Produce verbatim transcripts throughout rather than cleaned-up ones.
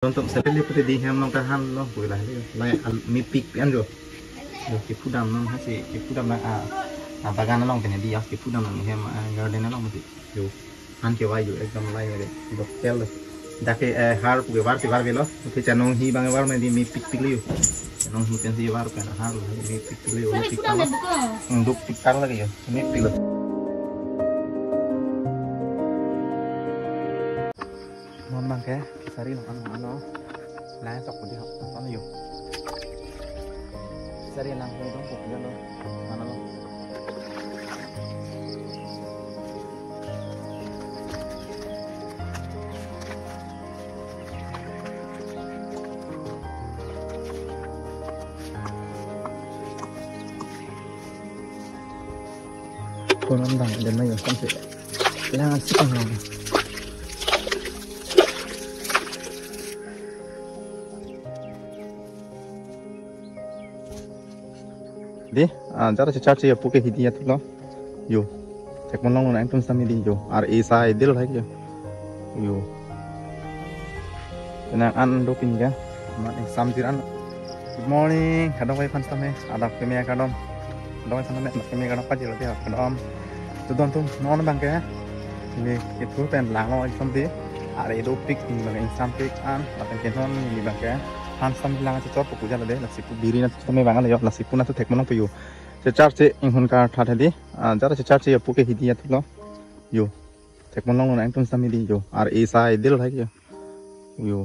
Tontom sel le pute di hem along ta hanlo, pu lahai le. Lahai al mepik pi an jo. Jo, kepu dam non ha si, kepu dam nang a, a bagan along pen di ya, kepu dam nang hem, a garden along si. Jo. Han kevai jo, ekdom lahai le. Dok tel le. Dak ke, eh, har pu kevar si varvelo. Pu ke chanong hi abang varme di mepikpik le jo. Chanong hi pensi var pen har lo, mepikpik le jo, mepik tang. Duk pik tang lagi jo. Mepik lo. Non abang ke, sari lo ano ano. Lang sok pudi hok, ano yo. Sari lang pudi dong, pudi dong. Ano lo. Konon dang, dan mayo, kan sih. Lang sih kan. Di, ah, jara checharche apu ke hidi athuplo. Yo. Thekponlonglo nangtum sitame di yo. Ar esa idil hai yo. Yo. Nang an dopin ke. Mat exam jiran. Good morning. Kadokave aphan sitame. Adap keme kardom. Kadokave aphan sitame. Adap keme kardom pajirlo dia. Kardom. Tuton tum non abang ke. Ini itu pen langlo exam di. Ar dopik ini abang exam pik an. Lapen ke non ini abang ke. Han sitame lang chechor pu puja lo de. Lasi pu biri na sitame abang lo yo. Lasi pu na tu thekponlongpo yo. Checharche inghun kartha hedi. Ah, jara checharche apu ke hidi athuplo. Yo. Thekponlonglo nangtum sitame di yo. Ar esa idil hai yo. Yo.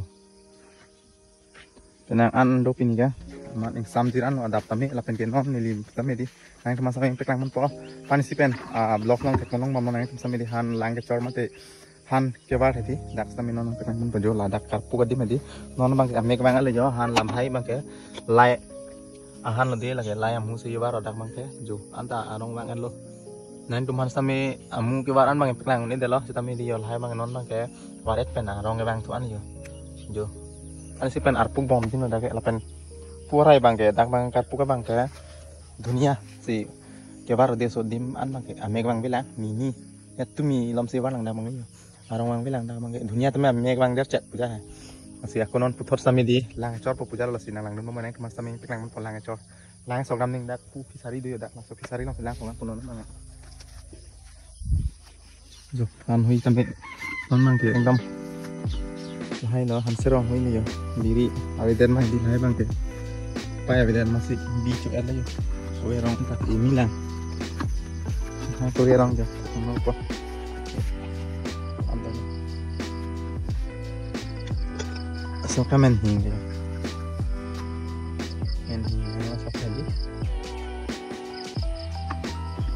Penang an dopin ke. Mat exam jiran adap tame lapen ke non neli tame di. Nangtum sitame peklang ponpo. Pini si pen, ah, vlog along thekponlongbomlo nangtum sitame di han lang kechor mate. Han kevar hedi, dak sitame non peklang ponpo jo ladak karpu adim hedi. Non abang ke amek abang ale jo, han lam hai abang ke. Lahai ahan lo de lake lahai amu si kevar dak abang ke. Jo, anta arong abang lo. Nangtum aphan sitame amu kevar an abang peklang un-edetlo, sitame di yo lahai abang non abang ke. Varet pen arong abang thu an yo. Jo. An si pen arpuk bom din lo dak ke lapen pu arai abang ke, dak abang karpu abang ke. Dunia si kevar de so adim an abang ke. Amek abang bilang, mini. Ya tumi lom si var lang dak abang yo. Arong abang bilang dak abang ke dunia tame amek abang der chet puja hai. Lasi ako non puthot sitame di lang chor pu puja lo lasi nang langdunbom nangtum sitame peklang ponpo lang chor. Lang sok dam ning dak pu fishery do yo dak laso fishery along lang sok dam pu non abang. Jo, han hui sitame non abang ke ekdom. Lahai lo han serong hui ni yo. Biri avedet ma di lahai abang ke. Pai avedet ma si bi chu el yo. Kove arong tak imi lang. Hai kove arong jo. Ano po. Anta ni. So kamen hing jo. Men hing jo so kaji.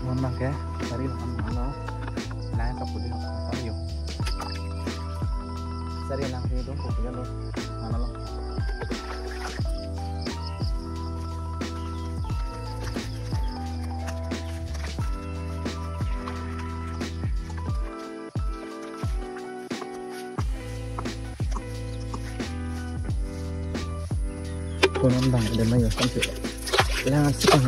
Mon abang ke, sari lang ano. Lang ka pudi hok ano yo. Sari lang pudi dong pudi lo. Ano lo. Konon dang ada mayo kan sih. Lang sih kan.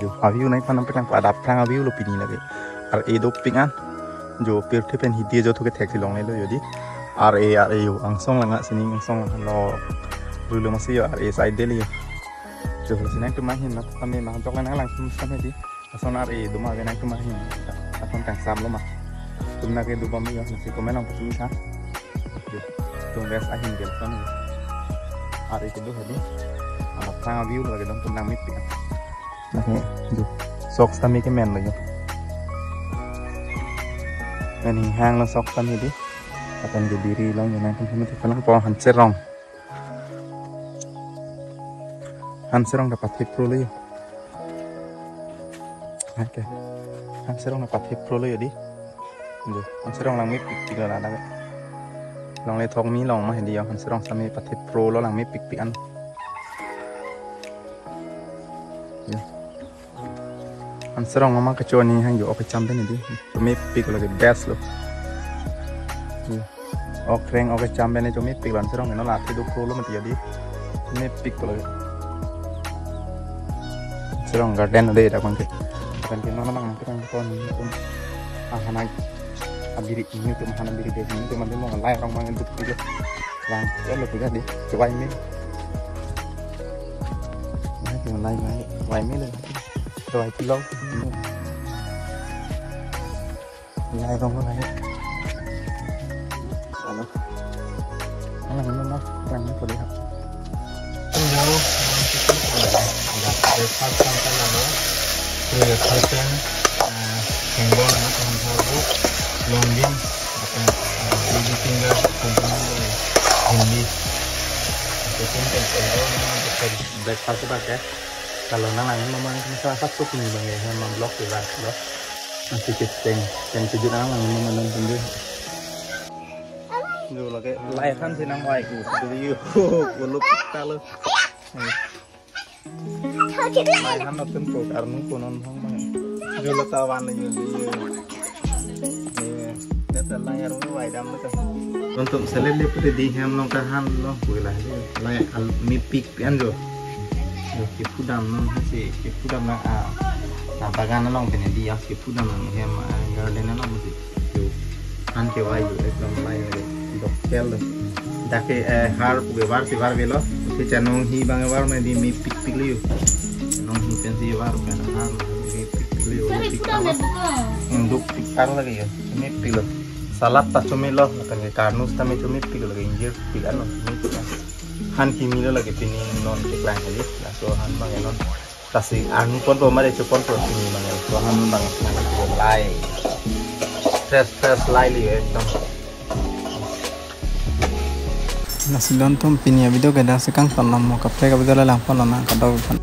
Jo, a-view nangphan nangphan nang adap thrang a-view lo pini lake. Ar-e dopik an. Jo, pirthe pen hidi jo thu ke theksi longlelo jo di. Ar-e, ar-e jo, angsong lang a sining angsong lang lo. Rulo masi jo, ar-e side deli jo. Jo, sining tu mahin na, kami mah jok lang lang sum sum di. Ason ar-e duma ke nangtum ahin. Ason kangsam lo ma. Tum na ke dubom jo, nasi komen nang pasu sa. Jo, tum res ahin gel son. Ar-e kedo hedi. Adap thrang a-view lake dong tum nangmepik. Lake, jo. Sok sitame kemen lo jo. Men hinghang lo sok sitame di. Lapen ke biri long jo nangtum sitame theklong po Hanserong. Hanserong ta pathe pro lo jo. Oke. Hanserong ta pathe pro lo jo di. Jo, Hanserong langmepikpik lo la lake. Longle thok mi long ma hedi jo, Hanserong sitame pathe pro lo langmepikpik an. Jo. Hanserong mama kecho aning hang jo, ok kecham pen di. Chomepik lo ke best lo. Jo. Ok reng ok kecham pen chomepik lo Hanserong ke non la thi do pro lo mati jo di. Chomepik lo ke. Hanserong garden lo de dak bang ke. Kan ke non nang ke nang kon kon. Ah, hanai. Abiri ini tu mahana biri de ini tu mandi mo lai rong mangan duk duk. Lang, ya lo tu jadi. Coba ini. Nah, tu lai lai. Wai me le. Coba itu lo. Lai rong lai. Ano? Ano, ano, ano? Lang ni puli ha. Hello, breakfast kan kan ano? Breakfast kan, ah, hengbong ano, kan sabu, longbin, apa, ah, baby finger, kumpul, hindi. Itu pun kan, oh, breakfast apa ke? Kalau nang nang mama nang salah satu pun bang ya, sama blok ya, blok. Masih keceng, yang kejut nang nang mama nang pun dia. Dulu lagi, lai kan sih nang wai ku, dulu yuk, ulu kita lo. Lai han notun ko karnu ko non hong mang. Dulu tawan lagi, dulu. Iya, dia telah yang rumah wai dam tu. Untuk selele putih di hem long kahan long, gue lah dia. Lai al mepik pian jo. Jo, kepudam non si, kepudam na, ah, na bagan along pen di ya, kepudam non hem, ah, garden along si. Jo, han kevai jo, ekdom lai jo, dok kel lo. Dak ke, eh, har puke var si var velo. Ke chanong hi bang var me di mepikpik lo jo. Chanong hi pen si var pen har mepikpik lo jo, mepik lo. Duk pikar lagi jo, mepik lo. Salad ta chomelo, lapen ke karnu sitame chomepik lo, ingjir pik ano, mepik. Han kimi lo lagi pini non keklang kali. Laso han bang non. Kasi ang pon po mare chopon po pini bang. So han bang, han ko lai. Fresh, fresh lai li ekdom. Lasi don tum pini a-video ke dak si kangton lo mo, kaprek a-video le lang pon lo na kadokave aphan.